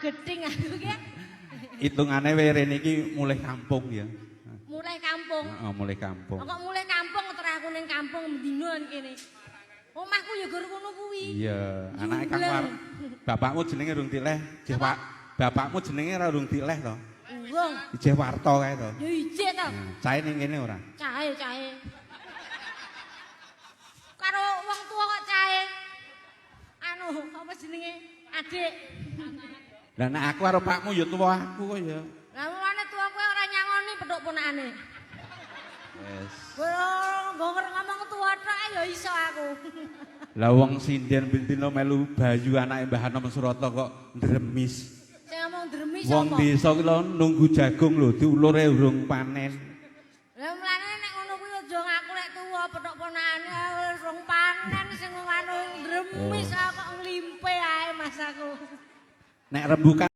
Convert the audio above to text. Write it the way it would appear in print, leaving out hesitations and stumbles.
gething aku ki. Hitungane we rene iki mulih kampung ya. Mulih kampung. Heeh, mulih kampung. Kok mulih kampung terus aku ning kampung bendino kene. Omahku ya gur ngono kuwi. Iya, anake Kang War. Bapakmu jenenge rung tileh, Jeh Pak. Bapakmu jenenge ora rung tileh to? Urung. Ijeh Warto kae to. Ya ijek to. Cahe ning kene ora? Cahe, cahe. Karo wong tua kok cahe. Anu, apa jenenge? Adik. Lah nek aku karo pakmu ya tuwa aku kok ya. Lah mulane tuwa kowe ora nyangoni petuk ponakane. Yes. Gonger ngomong tuwa tok ya iso aku. Lah wong sinden bendina melu Bayu anake Mbah Anom Surata kok ndremis. Sing ngomong ndremis Wong sapa? desa ki lho nunggu jagung lho diulure urung panen. Lah mulane nek ngono kuwi aja ngaku nek tuwa petuk ponakane urung panen sing anu ndremis kok nglimpe ae Mas aku. Nek rembukan